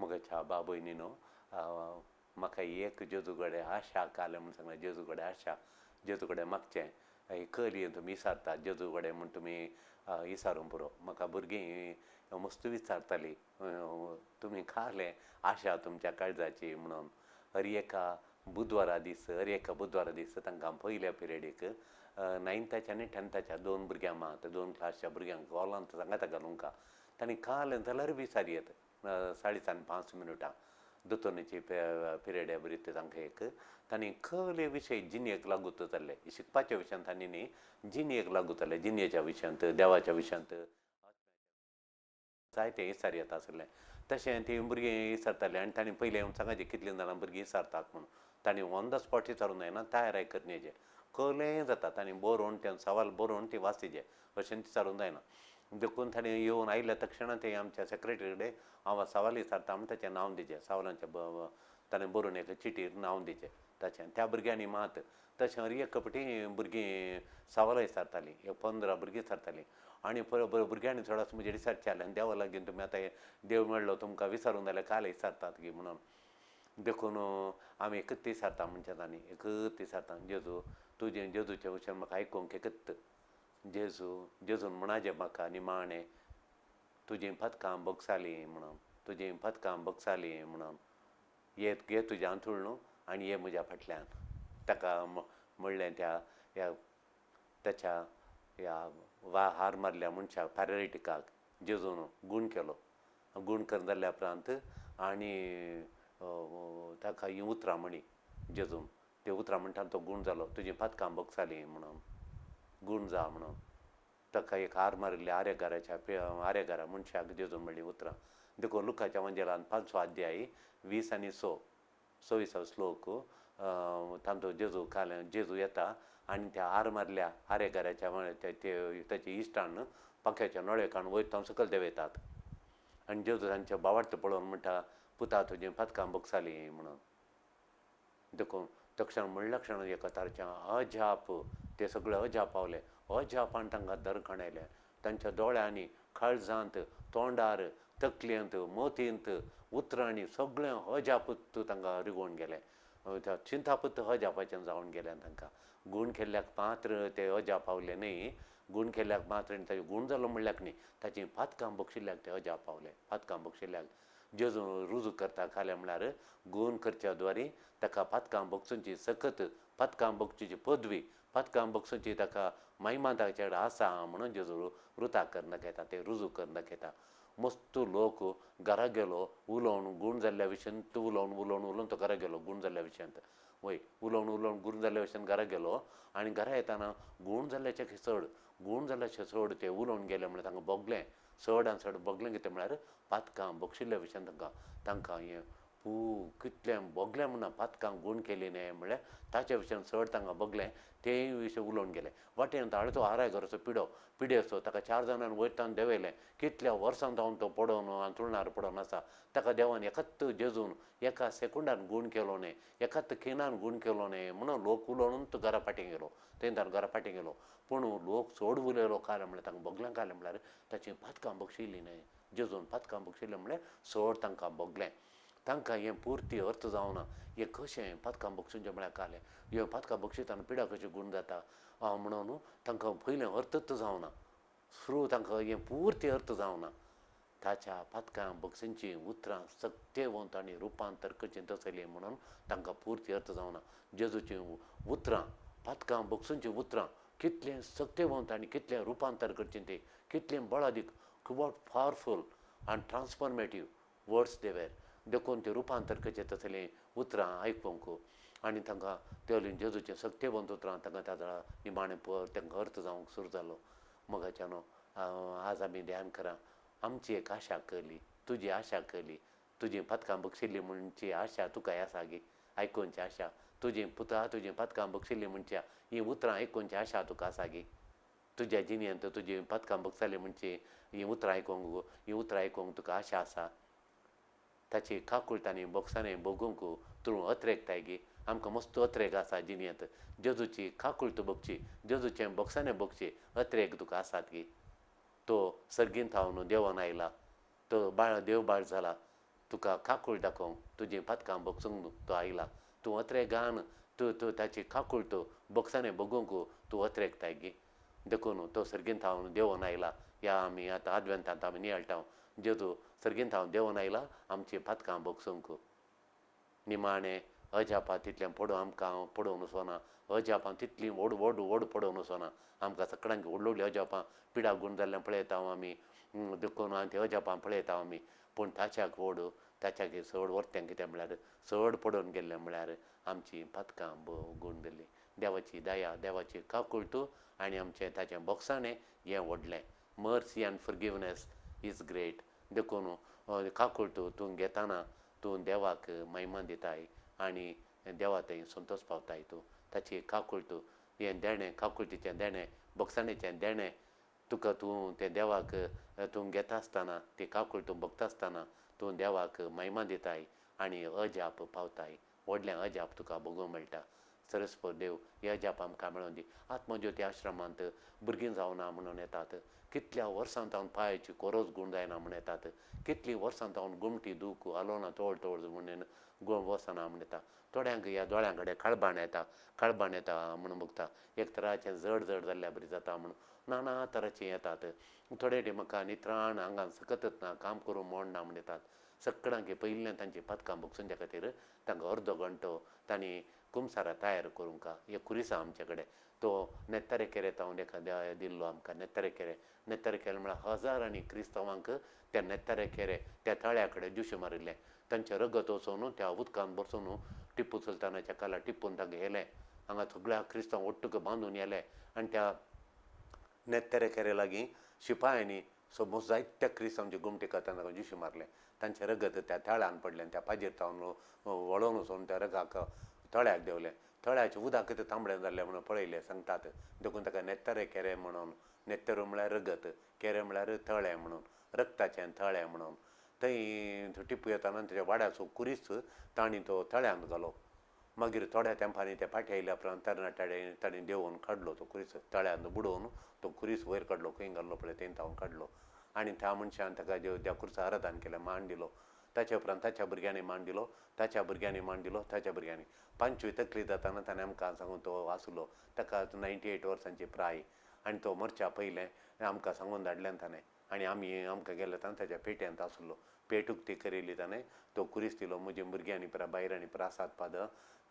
मोगाच्या बा भयणीनो, म्हाका एक जेजू कडेन आशा कालें म्हूण सांगलें. जेजू कडेन आशा, जेजू कडेन मागचें ही कली तुमी विचारतात जेजू कडेन म्हूण तुमी विचारूंक पुरो. म्हाका भुरगीं मस्त विचारतालीं, तुमी खालें आशा तुमच्या काळजाची म्हणून. हर एका बुधवारा दीस, हर एका बुधवारा दीस तांकां पयल्या पिरियडीक नायन्थाच्या आनी टेंथाच्या दोन भुरग्यांक, मात दोन क्लासच्या भुरग्यांक हॉलांत सांगाता घालूंक. तांणी खालें जाल्यार विचार येत चाळीस आनी पांच मिनुटां दोतोन्नीची पिरियड बरी तांकां एक तांणी खले विशय जिणेक लागू जाल्ले शिकपाच्या विशयांत तांणी न्ही जिणेक लागू जाल्ले, जिणेच्या विशयांत, देवाच्या विशयांत जायते विचार येता आसलें. तशें ती भुरगीं विचारतालीं आनी तांणी पयलीं सांगाचें कितलीं जाणां भुरगीं विचारतात म्हूण. तांणी ऑन the spot विचारूंक जायना, तयाराय करण्याचें कलें जाता तांणी बरोवन तें सवाल बरोवन ती वाचिचें, अशें विचारूंक जायना. देखून तांणी येवन आयल्या तक्षणा ते आमच्या सेक्रेटरी कडेन हांव सवाल विचारता म्हूण ताचें नांव दिचें, सवालांचें ताणें बरोवन एका चिटीर नांव दिचें ताचें. त्या भुरग्यांनी मात तशें हर एक कपटी भुरगीं सवालां विचारतालीं, एक 15 भुरगीं विचारतालीं. आनी भुरग्यांनी थोडासो म्हजेर विचारचें आसलें, देवा लागीं तुमी आतां देव मेळ्ळो तुमकां विचारूंक जाल्यार काल विचारतात गी म्हणून. देखून आमी एकच विचारता म्हणचे तांणी, एकच विचारता, जेजू तुजें जेजूचें वचन म्हाका आयकूंक एकच, जेजू जेजून म्हणाजें म्हाका निमाणें तुजीं पदकां भोगसालीं म्हणून, तुजीं पदकां भोगसालीं म्हणून. ये घे तुजें हांतूळ न्हू आनी ये म्हज्या फाटल्यान. ताका म्हणलें त्या ह्या ताच्या ह्या वा हार मारल्या मनशाक पॅरालिटिकाक जेजून गूण केलो. गूण करून जाल्या उपरांत आनी ताका हीं उतरां म्हणी जेजून, त्यो उतरां म्हणटा तो गूण जालो, तुजीं पातकां भोगसालीं म्हणून, गूण जा म्हणून. ताका एक हार मारिल्ल्या आर्यगाराच्या आर्यगारा मनशाक जेजून म्हणलीं उतरां. देखून लुकाच्या वंजेलान 5 अध्याय 20 आनी 26 श्लोक तांतूत जेजू काल जेजू येता आनी त्या हार मारल्या आर्यगाराच्या ताच्या इश्टान पाख्याच्या नोळेकान वयर तांव सकयल देंवयतात आनी जेजू तांच्या बावार्थ पळोवन म्हणटा, पुता तुजीं पातकां भोगसालीं म्हणून. देखून तक्षण म्हणल्या क्षण एका तारचें अजाप, ते सगळे अजाप पावले. अजापान तांकां दरखण आयलें. तांच्या दोळ्यांनी, काळजांत, तोंडार, तकलेंत, मोतींत, उतरांनी सगळें अजापूत तांकां रिगोवन गेलें. त्या चिंतापूत अजापाचें जावन गेलें तांकां. गूण केल्ल्याक मात्र ते अजाप पावले न्ही, गूण केल्ल्याक मात्र आनी ताचे गूण जालो म्हणल्याक न्ही, ताचीं पातकां बक्षिल्ल्याक ते अजाप पावले. पातकां बक्षिल्ल्याक जेजू रुजू करता खालें म्हळ्यार गूण करच्या द्वारी ताका पातकां बक्षुची सकत, पातकां बक्षुची पदवी, पातकां बक्षुची ताका महिमा ताचे कडेन आसा म्हणून जेजू रुता करून दाखयता, ते रुजू करून दाखयता. मस्त लोक घरा गेलो उलोवन गूण जाल्ल्या विशयांत, उलोवन उलोवन उलोवन तो घरा गेलो गूण जाल्ल्या विशयांत, वय उलोवन उलोवन गूण जाल्ल्या विशयांत घरा गेलो. आनी घरा येताना गूण जाल्ल्याचे चड, गूण जाल्ल्याचे चड ते उलोवन गेले म्हळ्यार तांकां भोगलें, चड आनी चड भोगलें कितें म्हळ्यार पातकां बक्षिल्ल्या विशयांत तांकां, तांकां हें पू कितलें भोगलें म्हणून पातकां गूण केली न्हय म्हळ्यार ताच्या विशयान चड तांकां भोगलें, तेय विशय उलोवन गेले. वाटेन ताळो आराय घराचो पिडो, पिडेचो ताका 4 जाणांनी वयतान देंवयलें. कितल्या वर्सां जावन तो पडोवन हांतरुणार पडोवन आसा, ताका देवान एकाच जेजून एका सेकंडान गूण केलो न्हय, एकाच खिणान गूण केलो न्हय म्हणून लोक उलोवन तो घरा फाटीं गेलो, थंय ताणें घरा फाटीं गेलो. पूण लोक चड उलयलो कालें म्हळ्यार तांकां भोगलें कालें म्हळ्यार ताचीं पातकां बक्षिल्लीं न्हय, जेजून पातकां बक्षिल्लें म्हळ्यार चड तांकां भोगलें. तांकां हें पुर्ती अर्थ जावना, हें कशें पातकां बक्षुचें म्हळ्यार कालें, हें पातकां बक्षिताना पिडा कशी गूण जाता म्हणून तांकां पयलें अर्थच जावना, सुरू तांकां हें पुर्ती अर्थ जावना. ताच्या पातकां बक्षुचीं उतरां सक्तेवंत आनी रुपांतर कशीं तसलीं म्हणून तांकां पुर्ती अर्थ जावना. जेजूचीं उतरां, पातकां बक्षुचीं उतरां कितलें सक्तेवंत आनी कितलें रुपांतर करचीं तीं, कितलें बळादीक, what powerful आनी ट्रान्सफॉर्मेटीव वर्ड्स they were. देखून ते रुपांतर करचें तसलीं उतरां आयकूंक आनी तांकां तें जेजूचें सक्तेवंत उतरां तांकां त्या निमाणें तांकां अर्थ जावंक सुरू जालो. मोगाच्यानो आज आमी ध्यान करा, आमची एक आशा केली, तुजी आशा केली, तुजी पातकां बक्षिल्ली म्हणची आशा तुकाय आसा गी, आयकुची आशा, तुजी पुता तुजी पातकां बक्षिल्ली म्हणच्या हीं उतरां आयकुची आशा तुका आसा गी, तुज्या जिणेंत तुजी पातकां बक्षाली म्हणची हीं उतरां आयकूंक, हीं उतरां आयकूंक तुका आशा आसा. ताची काकूळट आनी बोगसाणें भोगूंक तूं अत्रेकताय गी, आमकां मस्त अत्रेक आसा जिणेंत, जेजूची काकूळट भोगची, जेजूचें बोगसाणें भोगची अत्रेक तुका आसात गी. तो सर्गींत थावन देवान आयला, तो बाळ देव बाळ जाला, तुका काकूळ दाखोवंक, तुजीं पातकां भोगसूंक तो आयला. तूं अत्रेगान तूं तूं ताची काकूळ तूं भोगसाणें भोगूंक तूं अत्रेगताय गी? देखून तो सर्गींत थावन देंवोन आयला. ह्या आमी आतां आदवेंतांत आमी नियाळटा, जेजू सर्गींत थावन देंवोन आयला आमचीं पातकां भोगसूंक. निमाणें अजापां तितलें पडोवन आमकां पडोवन वचना, अजापां तितलीं व्हड व्हड व्हड पडोवन वचना आमकां. सगळ्यांक व्हडलीं व्हडलीं अजापां पिडा गूण जाल्लें पळयता आमी, देखून आनी ती अजापां पळयता आमी. पूण ताच्याक व्हड, ताच्याक चड वर्तें कितें म्हळ्यार, चड पडोवन गेल्लें म्हळ्यार आमचीं पातकां गूण जाल्लीं. देवाची दया, देवाची काकूळट आनी आमचें ताचें भोगसाणें हें व्हडलें. Mercy and forgiveness is great. देखून काकूळट तूं घेताना तूं देवाक महिमा दिताय आनी देवा थंय संतोश पावताय. तूं ताची काकूळट हें देणें, काकूळटीचें देणें, भोगसाणेचें देणें तुका तूं तें देवाक तूं घेता आसतना, ती काकूळट तूं भोगता आसतना तूं देवाक महिमा दिताय आनी अजाप पावताय. व्हडलें अजाप तुका भोगूंक मेळटा. सरस्पत देव हे अजाप आमकां मेळोवन दी. आत्मज्योती आश्रमांत भुरगीं जावना म्हणून येतात. कितल्या वर्सां तावन पांयाची कोरोज गूण जायना म्हूण येतात. कितलीं वर्सां तावन गोमटी दूख हालोना तोळ तोळ म्हणून गूण वचना म्हूण येता. थोड्यांक ह्या दोळ्यां कडेन काळबाण येता, काळबाण येता म्हणून भोगता. एक तराचें जड जड जाल्ल्या बरी जाता म्हणून नाना तराचीं येतात. थोडे म्हाका नित्राण आंगान सकतच ना, काम करूंक मोडना म्हूण येतात. सगळ्यांक पयलें तांची पातकां भोगसूंच्या खातीर तांकां अर्दो घंटो तांणी कुमसारां तयार करूंक एक खुरीस आसा आमचे कडेन, तो नेत्तारे केरे तावन एखाद्या दिल्लो आमकां. नेत्तारे केरे, नेत्तारे केरे म्हळ्यार हजारांनी क्रिस्तांवांक त्या नेत्तारे केरे त्या तळ्या कडेन ज्युशे मारिल्लें. तांचें रगत वचून त्या उदकान बसून टिप्पू सुलतानाच्या काला टिप्पून तांकां येलें. हांगा सगळ्या क्रिस्तांव ಒಟ್ಟುक बांदून येले आनी त्या नेत्तारे केरे लागीं शिपायांनी समज जायत्या क्रिस्तांवचे गोमटे तांकां ज्युशे मारलें. तांचें रगत त्या तळ्यान पडलें. त्या पाजेर तावन वळोवन वचून त्या रगाक तळ्याक देंवलें. तळ्याचें उदक कितें तांबडें जाल्लें म्हणून पळयलें सांगतात. देखून ताका नेत्तारे केरे म्हणून, नेत्तरो म्हळ्यार रगत, केरे म्हळ्यार तळें म्हणून, रगताचें तळें म्हणून. थंय टिप्पू येताना ताच्या वाड्याचो कुरीस तांणी तो तळ्यांत घालो. मागीर थोड्या तेंपांनी ते फाटीं आयल्या उपरांत तरणाट्यां तांणी देंवोवन काडलो तो कुरीस, तळ्यांत बुडोवन तो कुरीस वयर काडलो. खंय घाल्लो पळय थंय तावन काडलो आनी त्या मनशान ताका त्या कुर्सा आराधन केलें, मान दिलो. ताच्या उपरांत ताच्या भुरग्यांनी मान दिलो, ताच्या भुरग्यांनी मान दिलो, ताच्या भुरग्यांनी. पांचवी तकली जाताना ताणें आमकां सांगून तो आसलो, ताका 98 वर्सांची प्राय आनी तो मरच्या पयलें आमकां सांगून धाडलें ताणें. आनी आमी आमकां गेले ताणें ताच्या पेट्यांत आसलो, पेट उक्ती करिल्ली ताणें, तो कुरीस दिलो. म्हजी भुरग्यांनी परा बायरांनी प्रासाद पाद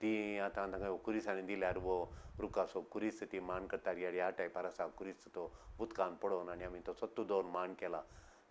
ती आतां तांकां कुरीसांनी दिल्यार वो रुखाचो कुरीस ती मान करतात. ह्या टायपार आसा कुरीस, तो उदकान पडोवन आनी आमी तो सत्तू दवरून मान केला.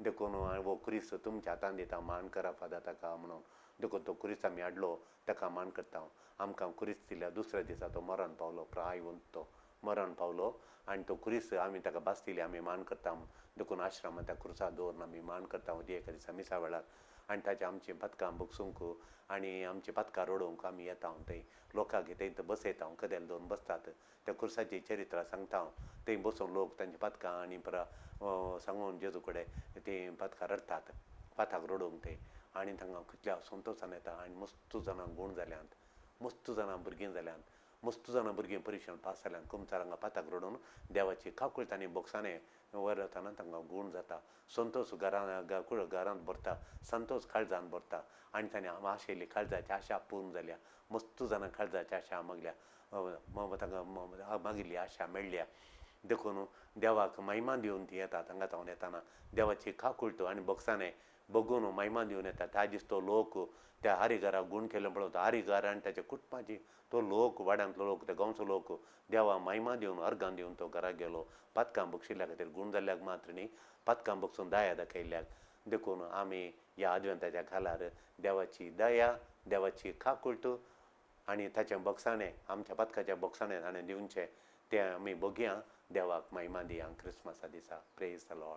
देखून हो कुरीस तुमच्या हातान दिता, मान करा फादर ताका म्हणून. देखून तो कुरीस आमी हाडलो, ताका मान करता. आमकां कुरीस दिल्या दुसऱ्या दिसा तो मरण पावलो, प्राय तो मरण पावलो आनी तो कुरीस आमी ताका भास दिली, आमी मान करता. देखून आश्रमांत त्या कुर्सा दवरून आमी मान करता ती एका दिसा मिसा वेळार. आनी ताचे आमचीं पातकां भोगसूंक आनी आमचीं पातकां रडोवंक आमी येता थंय. लोकांक थंय बसयता, कदेल दवरून बसतात, त्या कुर्साची चरित्रां सांगता. थंय बसून लोक तांची पातकां आनी परा सांगून जेजू कडेन तीं पातकां रडटात, पाताक रडोवंक थंय. आनी तांकां कितल्या संतोशान येता आनी मस्त जाणां गूण जाल्यांत, मस्त जाणां भुरगीं जाल्यांत, मस्त जाणां भुरगीं परिक्षण पास जाल्यांत. कुमसारांगा पाताक रडोवन देवाची काकूळट आनी भोगसाणें वयर वतना तांकां गूण जाता, संतोश घरां घरांत भरता, संतोश काळजान भरता. आनी ताणें आशिल्ली काळजाची आशा पूर्ण जाल्या. मस्त जाणां काळजाची आशा मागल्या, तांकां मागिल्ली आशा मेळ्ळ्या. देखून देवाक महिमा दिवन ती येता. हांगा तावन येताना देवाची काकूळट आनी भोगसाणें बगून महिमा दिवन येता. त्या दीस तो लोक त्या हारीघराक गूण केल्लो पळोवता. हारीघर आनी ताच्या कुटुंबाची तो लोक, वाड्यांतलो लोक, त्या गांवचो लोक देवा महिमा दिवन अर्गां दिवन तो घराक गेलो. पातकां बक्षिल्ल्या खातीर, गूण जाल्ल्याक मात्र न्ही, पातकां बक्षून दया दाखयल्ल्याक. देखून आमी ह्या आदवेंताच्या खालार देवाची दया, देवाची काकूळट आनी ताचें भोगसाणें, आमच्या पातकाच्या भोगसाणें ताणें दिवचें तें आमी बघया. देवाक महिमा दिया क्रिसमसा दिसा. Praise the Lord.